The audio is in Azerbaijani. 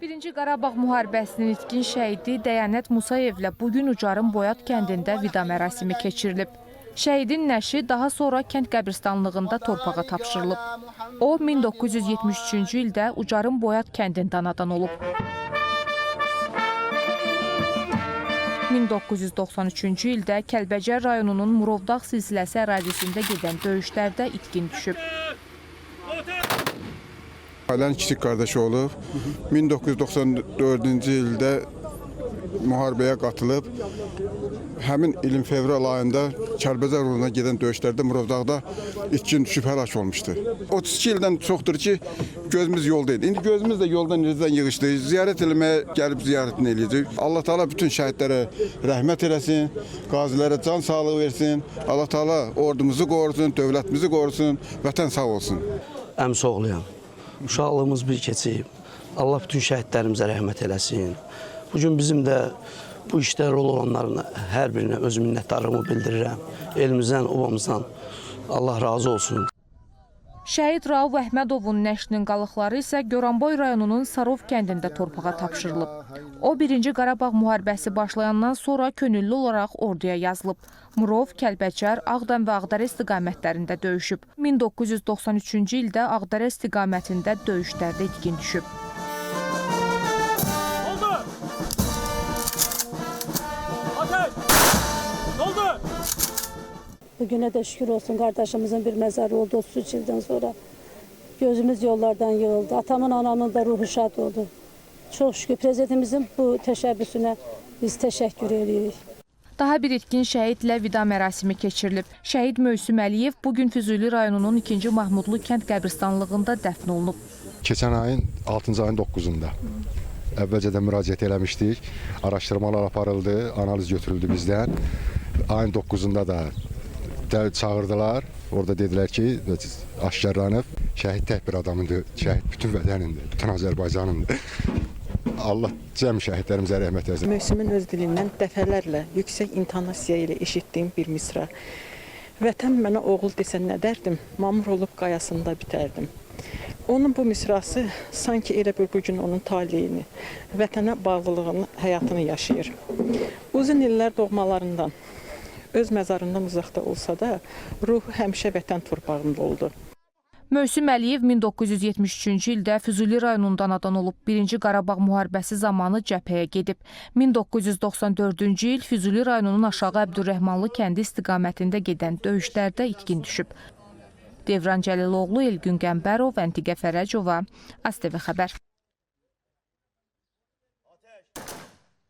Birinci Qarabağ müharibəsinin itkin şəhidi Dəyanət Musayevlə bugün Ucarın Boyat kəndində vida mərasimi keçirilib. Şəhidin nəşi daha sonra kənd qəbirstanlığında torpağa tapşırılıb. O 1973-cü ildə Ucarın Boyat kəndində anadan olub. 1993-cü ildə Kəlbəcər rayonunun Murovdağ silsiləsi ərazisində gedən döyüşlərdə itkin düşüb. Ailənin kiçik qardaşı olub. 1994-cü ildə müharibəyə qatılıb. Həmin ilin fevral ayında Kəlbəcər uğruna gedən döyüşlərdə Murovdağda itkin düşüb həlak olmuşdu. 32 ildən çoxdur ki, gözümüz yolda idi. İndi gözümüz də yoldan irəlidən yığışdı. Ziyarət eləməyə gəlib ziyarətini eləyəcək. Allah Taala bütün şəhidlərə rəhmət eləsin, qazilərə can sağlığı versin. Allah Taala ordumuzu qorusun, dövlətimizi qorusun, vətən sağ olsun. Əmsi oğluyam. Uşaqlığımız bir keçib. Allah bütün şəhidlərimizə rəhmət eləsin. Bugün bizim də bu işdə rol olanların hər birinə öz minnətdarlığımı bildirirəm. Elimizdən, obamızdan Allah razı olsun. Şəhid Rauf Əhmədovun nəşinin qalıqları isə Goranboy rayonunun Sarov kəndində torpağa tapşırılıb. O, Birinci Qarabağ müharibəsi başlayandan sonra könüllü olaraq orduya yazılıb. Murov, Kəlbəcər, Ağdam və Ağdərə istiqamətlərində döyüşüb. 1993-cü ildə Ağdərə istiqamətində döyüşlərdə itkin düşüb. Oldu! Ateş! Oldu! Bugüne də şükür olsun qardaşımızın bir məzarı oldu 33 ildən sonra. Gözümüz yollardan yığıldı. Atamın, anamın da ruhu şad oldu. Çox şükür prezidentimizin bu təşəbbüsünə biz təşəkkür edirik. Daha bir itkin şəhidlə vida mərasimi keçirilib. Şəhid Möhsüm Əliyev bugün Füzuli rayonunun 2-ci Mahmudlu kənd qəbirstanlığında dəfn olunub. Keçən ayın 6-cı ayın 9-unda əvvəlcədən müraciət eləmişdik. Araşdırmalar aparıldı, analiz götürüldü bizdən. Ayın 9-unda da çağırdılar. Orada dedilər ki, aşkarlanıb. Şəhid tək bir adamındır, şəhid bütün vətənindir, bütün Azərbaycanındır. Allah cəm şəhidlərimizə rəhmət eləsin. Möhsümün öz dilindən dəfələrlə yüksək intonasiya ilə eşitdiyim bir misra. Vətən mənə oğul desə nə dərdim, mamur olub qayasında bitərdim. Onun bu misrası sanki elə bir bugün onun taleyini, vətənə bağlılığını, həyatını yaşayır. Uzun illər doğmalarından, öz məzarından uzaqda olsa da, ruhu həmişə vətən torpağında oldu. Möhsüm Əliyev 1973-cü ildə Füzuli rayonunda anadan olub. Birinci Qarabağ müharibəsi zamanı cəbhəyə gedib. 1994-cü il Füzuli rayonunun Aşağı Əbdürrəhmanlı kəndi istiqamətində gedən döyüşlərdə itkin düşüb. Devran Cəliloğlu, Elgün Qəmbərov, Əntiqə Fərəcova, ASTV xəbər.